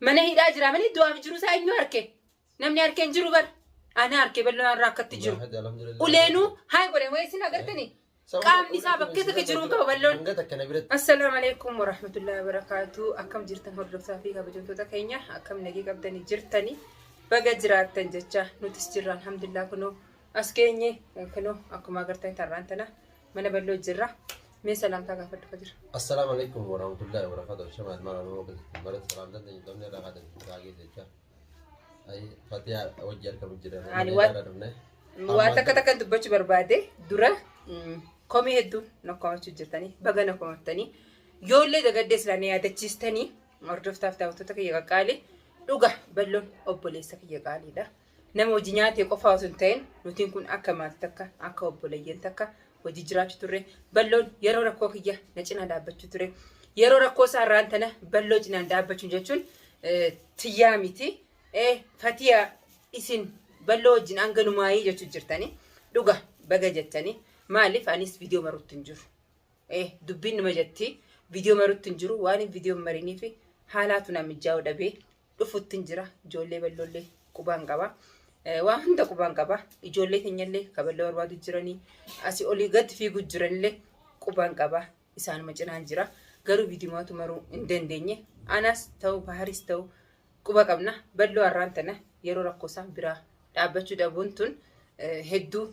Mana hidhaa jira malee du'aaf jiru isaa eenyu arke? Namni harkee hin jiru bar. Ana harkee bal'oo irraa akkatti jiru. Uleenuu haa godhe wayii isin agartanii? Qaamni isaa bakkee takka jiru hin qaba bal'oon. Hanga takka na biratti. Assalaamu alaikum warahmatullahi wabarakatuh. Akkam jirtan hordoftaa fi kabajamtoota keenya akkam nagee qabdanii jirtanii baga jiraattan jecha nutis jirra alhamdulillah kunoo as geenye kunoo akkuma agartan tarraan tana mana bal'oo jirra. Mee salaamtaa gaafadhu ka jira. Assalaamu alaikum warahmatullahi wabarakatuh. Shamaat maal Oromoo keessatti bara salaamtaan teenya qabne irraa kaatan raagee jecha. Fatiyaa hojii argamu jira. Ani waa takka takka dubbachuu barbaade dura komii hedduu na komachuu jirtanii baga na komattanii yoollee dagaddee silaa na yaadachiistanii hordoftaaf daawwattoota kiyya qaqqaalii dhuga balloon obboleessa kiyya qaaliidha. Nama hojii nyaatee qofaa osoo hin ta'in nutiin kun akka maatii takka akka obboleeyyan takka hojii jiraachuu turre balloon yeroo rakkoo kiyya na cinaa dhaabbachuu ture yeroo rakkoo isaa irraan tana balloo cinaan dhaabbachuu jechuun tiyyaa miti fatiya isin balloo wajjin hanganumaayii jechuu jirtanii dhuga baga jettanii maaliif anis viidiyoo marutti hin jiru. Dubbiin numa jetti viidiyoo marutti hin jiru waan viidiyoo mariniif haalaatu na mijaa'u dhabee dhufuttin jira. Ijoollee balloollee qubaan qaba. Waan hunda qubaan qaba. Ijoollee keenyallee ka balloo barbaadu jiranii asii olii gad fiigu jiranillee qubaan qaba. Isaanuma cinaan jira. Garuu viidiyoomatu maruu hin dandeenye. Anas ta'u baharis ta'u quba qabna. Balloo har'aan tana yeroo rakkoo isaa biraa dhaabbachuu dhabuun tun hedduu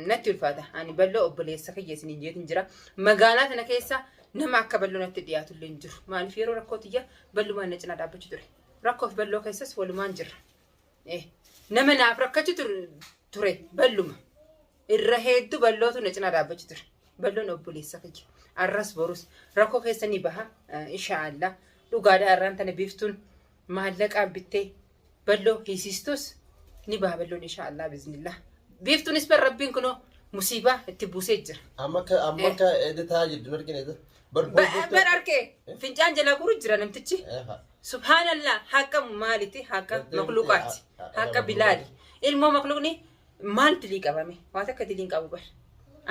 natti ulfaata. Ani balloo obboleessa kiyya isiniin jeetin jira. Magaalaa tana keessa nama akka balloo natti dhiyaatu illee hin jiru. Maaliif yeroo rakkoo tiyya ballumaan na cinaa dhaabbachuu ture. Rakkoof balloo keessas walumaan jirra. Nama naaf rakkachuu ture balluma. Irra hedduu ballootu na cinaa dhaabbachuu ture. Balloon obboleessa kiyya. Arras borus rakkoo keessa ni baha inshaallah. Dhugaadha har'aan tana biiftuun maallaqaan bittee balloo hiisistus ni baha balloon inshaallah biiznillah. Biiftuunis bar rabbiin kunoo musiibaa itti buusee jira. Amma akka edda jirtu hin argine. Bar Bar arkee fincaan jalaa guru jira namtichi. Subhaanallah, haqa maaliti? Haqa makluuqaati. Haqa bilaali. Ilmoo makluuqni maal dilii qabame? Waa takka dilii hin qabu bar.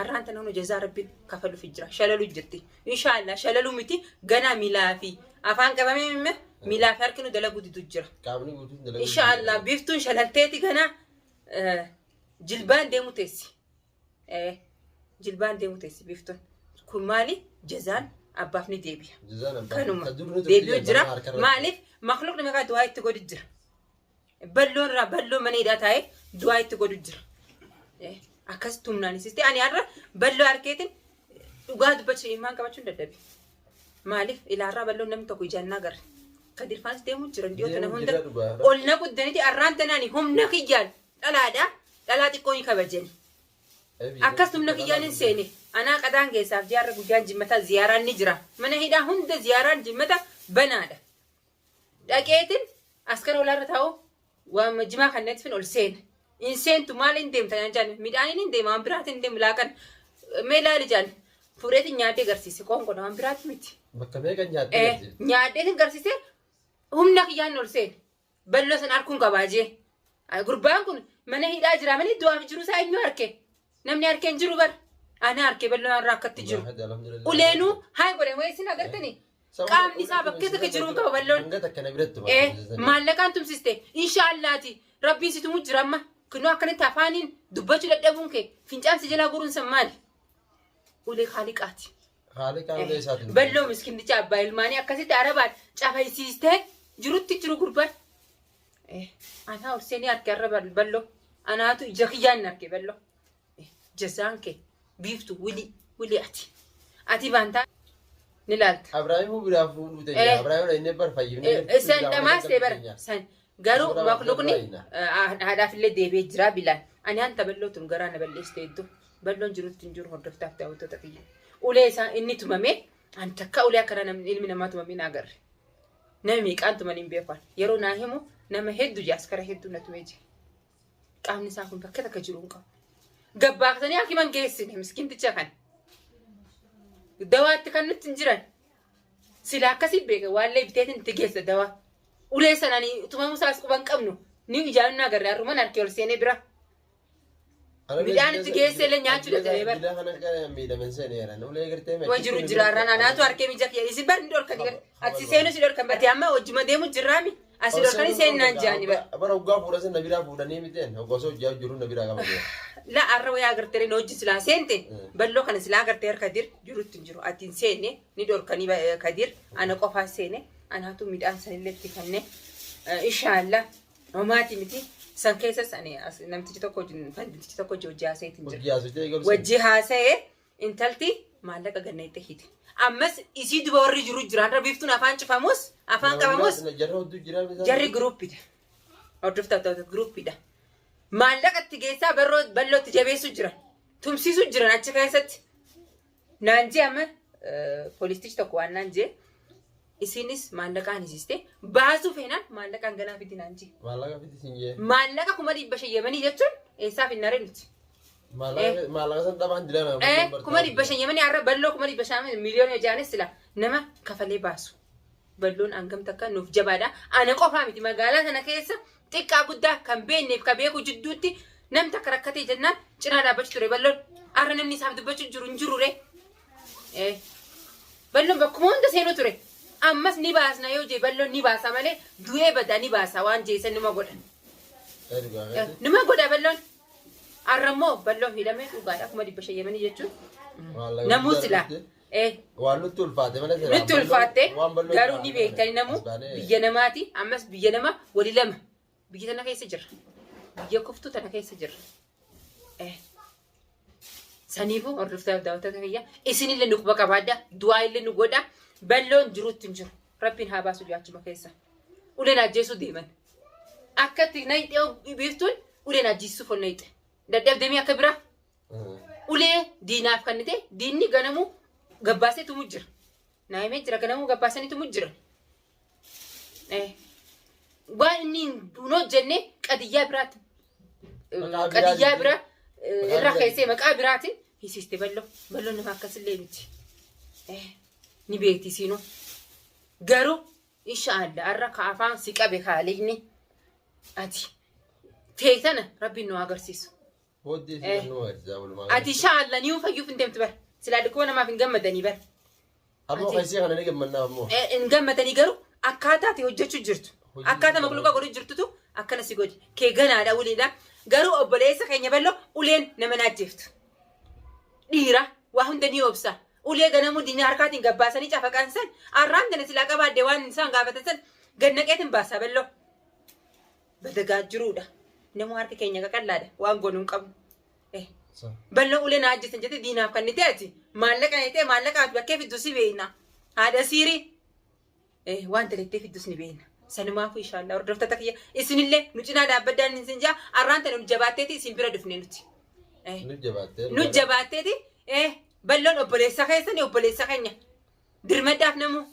Arraan tana hunu jazaa rabbiin kafaluuf jira. Shalalu jirti. Inshaallah shalalu miti ganaa miilaa fi afaan qabamee mimme miilaa fi harki nu dalaguu didu jira. Qaamni guutuun dalaguu. Inshaallah biiftuun shalalteeti ganaa jilbaan deemu teessi. Jilbaan deemu teessi biiftuun. Kun maali? Jazaan abbaaf ni deebi'a. Jazaan abbaa. Kanuma Ta dur nuti deebi'u jira. harka irratti. Maaliif makluuqni maqaa du'aa itti godhu jira. Balloon irraa balloo mana hidhaa taa'ee du'aa itti godhu jira. Akkas tumnaan isisti ani har'a balloo harkeetiin dhugaa dubbachuu imaan qabachuun dadhabe. Maaliif ilaarraa balloon namni tokko ijaan na agarre. Kadir faanis deemuu jiran dhiyoo tana Deemuu hunda jira dhugaadha. ol na guddaniiti arraan tanaani humna kiyyaan dhalaadha dhalaa xiqqoo ni kabajani. Akkas humna kiyyaan hin seene. Anaa qadaan geessaaf jaarra guyyaan jimmataa ziyaaraan ni jira. Mana hidhaa hunda ziyaaraan jimmata banaadha. Dhaqeetin askara olaarra taa'u waama jimaa kan natti fin ol seena. Hin seentu maal hin deemta naan jaan midhaaniin hin deema waan biraatiin hin deemu laaqan mee laali jaan fuudheetiin nyaadhee garsiise qoonqoodha waan biraati miti. Bakka meeqa nyaattee garsiifte? Nyaadheetiin garsiise humna kiyyaan ol seene. Balloo san harkuun qabaa jee. Gurbaan kun mana hidhaa jira malee du'aaf jiru isaa eenyu harke? Namni harkee hin jiru bar. Ana harkee balloo irraa akkatti jiru. Uleenuu haa godhe wayii isin agartanii? Qaamni isaa bakkee takka jiru hin qaba balloon. Hanga takka na biratti Maallaqaan tumsiste inshaallaati rabbiin si tumu jira amma kunoo akkanatti afaaniin dubbachuu dadhabuun kee fincaan si jalaa guuruun san maali? Ulee haaliqaati. Haaliqaa ulee isaatiin. Balloo miskinticha abbaa ilmaanii akkasitti arabaan cafaysiistee jirutti jiru gurbaan. Anaa ol seenee harke har'a balloo. Anaatu ija kiyyaan hin arge balloo. Jazaan kee biiftu wili wili ati. Ati baantaa ni laalta. Abrahaamuu biraa fuudhuu ta'e. Abrahaamuu inni bar fayyifne. San dhamaastee bara san garuu makluqni haadhaaf illee deebi'ee jira bilaan. Ani hanta balloo tun garaa na balleessite hedduu. Balloon jirutti hin jiru hordoftaaf daawwattoota kiyya. Ulee isaa inni tumame an takka ulee akkana namni ilmi namaa tumame hin agarre. Nama meeqaan tuman hin beeku ani. Yeroo naa himu nama hedduu jaaskara hedduu na tumee jira. Qaamni isaa kun bakka takka jiru hin qabu. Gabbaaftanii hakiman geessine miskinticha kana. Dawaatti kan nutti hin jiran. Sila akkasii beeka waallee biteetiin itti geessa dawaa. Ulee sanaan tumamuu isaas quban qabnu ni ijaan nu agarre har'uman harkee ol seenee bira. Midhaan itti geessee illee nyaachuu dadhabee bara. Bidhaa kana gara miidhamen seeneera. Ulee gartee Wa jiru jira har'aan anaatu harkee mija kiyya isin bar ni dhorkani bar. Ati seenu si dhorkan bate amma hojjuma deemu jirraami. Asii dhorkanii seennaan jaani bara. Bara hoggaa fuudha sin na biraa fuudhanii miteen hoggaa osoo hojjaa jiru na biraa qaban. La arra wayaa agartee na hojii silaa seente balloo kana silaa agartee harka dir jirutti hin jiru. Ati hin seenne ni dhorkanii kadir ana qofaa seene anaatu midhaan sanillee itti kanne inshaallah homaati miti san keessas ani namtichi tokko wajjin fanditichi tokko wajjin hojii haasayeetiin jira. Hojii haasofte eegaluu. Wajji haasa'ee intalti maallaqa ganna itti hite. Ammas isii duba warri jiru jira. Har'a biiftuun afaan cufamus afaan qabamus Jarra hedduu jira. Jarri giruuppidha. Hordoftaa ta'u giruuppidha. Maallaqa itti geessaa barroo ballootti jabeessu jiran. Tumsiisu jiran achi keessatti. Naan jee amma poolistichi tokko waan naan jee isinis maallaqaan hisiste baasuu feenaan maallaqaan ganaa fidi naan jee. Maallaqa fiti siin jee. Maallaqa 500,000 Yemanii jechuun eessaaf hin naree nuti. Maallaqa san dhabaan jira. 500,000 Yemanii har'a balloo 500,000 miliyoona jaanis sila nama kafalee baasu. Balloon hangam takka nuuf jabaadha. Ana qofaa miti magaalaa kana keessa xiqqaa guddaa kan beekneef ka beeku jidduutti nam takka rakkatee jennaan cinaa dhaabbachuu ture balloon. Har'a namni isaaf dubbachuu jiru hin jiru ree. Balloon bakkuma hunda seenuu ture. Ammas ni baasna yoo jee balloon ni baasa malee du'ee badaa ni baasa waan jeesan numa godha. Numa godha balloon. Har'a immoo balloon hidhamee dhugaadha 500,000 Yemanii jechuun. Namuu silaa. Waan nutti ulfaate malee Nutti ulfaatte garuu ni beektani namu biyya namaati ammas biyya nama wali lama biyya tana keessa jirra. Biyya kuftuu tana keessa jirra. Saniifuu hordoftoota daawwattoota kiyya isinillee nu quba qabaadha du'aa illee nu godha balloon jiruutti hin jiru rabbiin haa baasu jaachuma keessa. Uleen ajjeesuu deeman. Akka itti nayixee biiftuun uleen ajjeessuuf ol nayixe. Dadhabdemii akka biraa ulee diinaaf kennite diinni ganamuu gabbaasee tumu jira. Naa himee jira ganamuu gabbaasanii tumu jira. Waan inni hin hojjenne qadiyyaa biraatti Maqaa qadiyyaa biraatiin. bira Maqaa irra biraatiin. keessee maqaa biraatiin hisiiste balloo. Balloon nama akkasillee miti. Ni beekti isiinuu. Garuu inshaallah har'a ka afaan si qabe kaaliqni ati teetana rabbiin nu agarsiisu. Booddee si nu agarsiisa walumaa. Ati inshaallah ni fayyuuf hin deemtu bar. Silaa dhukkuba namaaf hin gammadanii bar. Ammoo keessee kana ni gammannaa ammoo. Hin gammadanii garuu akkaataa ati hojjechuu jirtu. Hojii Akkaataa makluuqa godhuu jirtutu akkana si godhi. Kee ganaadha uleedha. Garuu obboleessa keenya bal'oo uleen nama naajjeeftu. Dhiira waa hunda ni obsa. Ulee ganamuu diina harkaatiin gabbaasanii cafaqan san arraan tana silaa qabaadde waan isaan gaafatan san gannaqeetiin baasaa bal'oo. Badagaa jiruudha. Namuu harka keenya qaqallaadha. Waan goonuu hin qabnu. Bal'oo ulee na ajjeesan jettee diinaaf kan ta'e ati maallaqa na ta'e maallaqa ati bakkee fiddu si beekna. Haadha siirii. Waan dalattee fiddus ni beekna. Sanumaafuu inshaallah hordoftoota kiyya isinillee nu cinaa dhaabbadhaan isin jaa arraan tana nu jabaatteeti isin bira dhufne nuti. Nu jabaattee. Nu jabaatteeti bal'oon obboleessa keessani obboleessa keenya dirmaddaaf namuu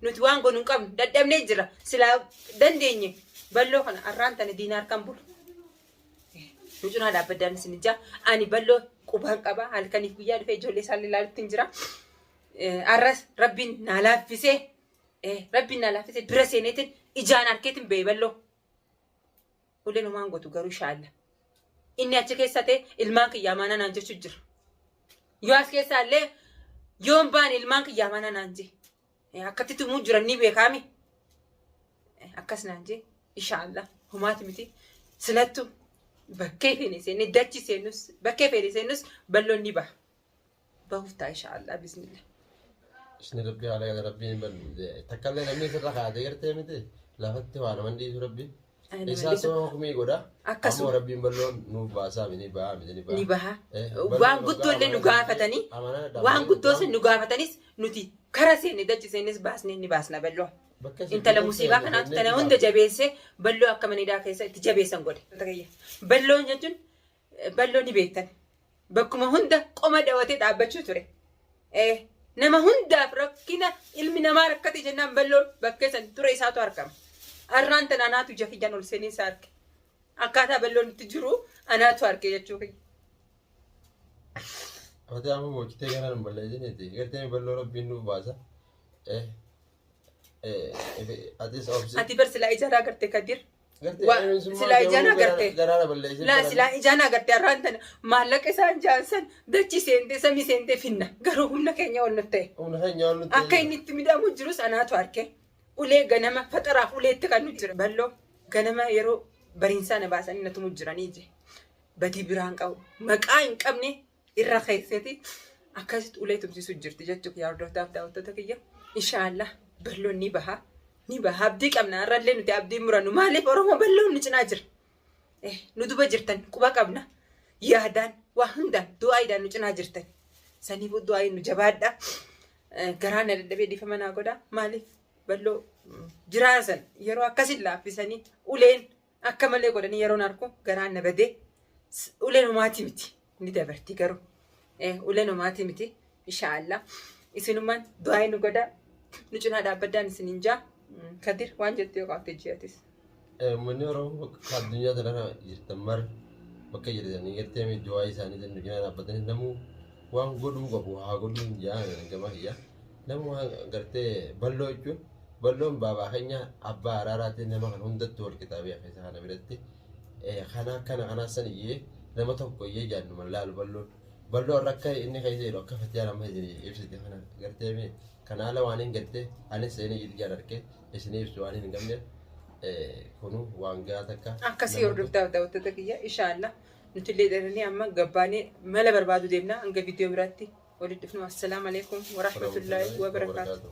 nuti waan goonu hin qabnu dadhabnee jira silaa dandeenye bal'oo kana arraan tana diina harkaan bulu. Nu cinaa dhaabbadhaan isin jaa ani bal'oo qubaan qaba halkaniif guyyaa dhufee ijoollee isaallee ilaalutti hin jira. Arras rabbiin naa laaffisee rabbiin naa laaffisee bira seeneetiin ijaan harkeetiin ba'e bal'oo. Uleen homaan gootu garuu shaalla. Inni achi keessa ta'e ilmaan kiyya amaanaa naan jechuu jira. Yoo as keessaa illee yoon baane ilmaan kiyya amaanaa naan jee. Akkatti tumuu jiran ni beekaami. Akkas naan jee inshaallah homaati miti. Silattu bakkee feene seenne dachi seennus bakkee feene seennus bal'oon ni baha. Bahuuf ta'a inshaallah bismillah. Ishni rabbi haala kana rabbiin hin bannu. Takkallee namni sirra kaatee gartee miti lafatti waa naman dhiisu rabbi. Isaa too hukumii godha. Akkasuma. Ammoo rabbiin bal'oon nuuf baasaa miti bahaa miti ni baha. Ni baha. Waan guddoo illee nu gaafatanii waan guddoo sun nu gaafatanis nuti kara seenne dachi seennes baasnee ni baasna bal'oo. Intala musiibaa kanaatu tana hunda jabeessee bal'oo akka maniidhaa keessa itti jabeessan godhe. Bal'oon jechuun bal'oo ni beektan. Bakkuma hunda qoma dhawatee dhaabbachuu ture. Nama hundaaf rakkina ilmi namaa rakkate jennaan bal'oon bakkee san ture isaatu argama. Arraan tana anaatu ija kiyyaan ol seenee isa arge. Akkaataa bal'oon itti jiru anaatu arge jechuu kiyya. Ati amma boocitee kana hin balleessiniiti. Gartee bal'oo rabbiin nuuf baasa. Atis obsi. Ati bar silaa ijaan agarte Kadir. Gartee Silaa ijaan agarte. Garaara balleessee. Laa silaa ijaan agarte arraan tana maallaqa isaan jaansan dachi seentee samii seentee finna. Garuu humna keenya ol nutti ta'e. Humna keenya ol nutti Akka inni itti midhamu jirus anaatu arge. Ulee ganama faxaraaf uleetti kan nu jira. Balloo ganama yeroo bariinsaa na baasanii na tumu jiranii je. Badii biraa hin qabu. Maqaa hin qabne irra keessatti akkasitti ulee tumsiisu jirti jechuudha yaa hordoftoota daawwattoota kiyya. Inshaallah balloon ni baha. Ni baha abdii qabna har'allee nuti abdii murannu maaliif Oromoo balloon nu cinaa jira. Nu duba jirtan quba qabna. Yaadaan waa hundaan du'aayiidhaan nu cinaa jirtan. Saniifuu du'aayiin nu jabaadha. Garaa na dadhabee dhiifama naa godha. Maaliif balloo jiraasan yeroo akkasin laaffisanii uleen akka malee godhanii yeroon arku garaan na badee uleen homaatii miti ni dabarti garuu uleen homaatii miti inshaallah isinummaan du'aayi nu godha nu cinaa dhaabbadhaan isinin jaa Kadir waan jettu yoo qabatte ji'atis. Uummanni Oromoo bakka addunyaa tanarra jirtan mara bakka jirtanii gartee du'aa isaanii nu cinaa dhaabbatanii namuu waan godhuu qabu haa godhuu hin jaa gama kiyya. Nama waan gartee balloo jechuun balloon baabaa keenya abbaa araaraatti nama kan hundattuu wal qixaabee keessa kana biratti kana akkana kanaa san iyyee nama tokko iyyee jaannu mallaalu balloon. Balloo irra akka inni keessa jiru akka fatiyaan amma isin ibsite kana gartee kana ala waan hin gartee anis seenee ijaan argee isinii ibsu waan hin qabneef kunu waan gahaa takka. Akkasii hordoftaaf daawwattoota kiyya inshaallah nuti illee dheeranii amma gabbaanee mala barbaadu deemna hanga viidiyoo biraatti walitti dhufnu. Assalaamu alaikum warahmatullaahi wabarakaatu.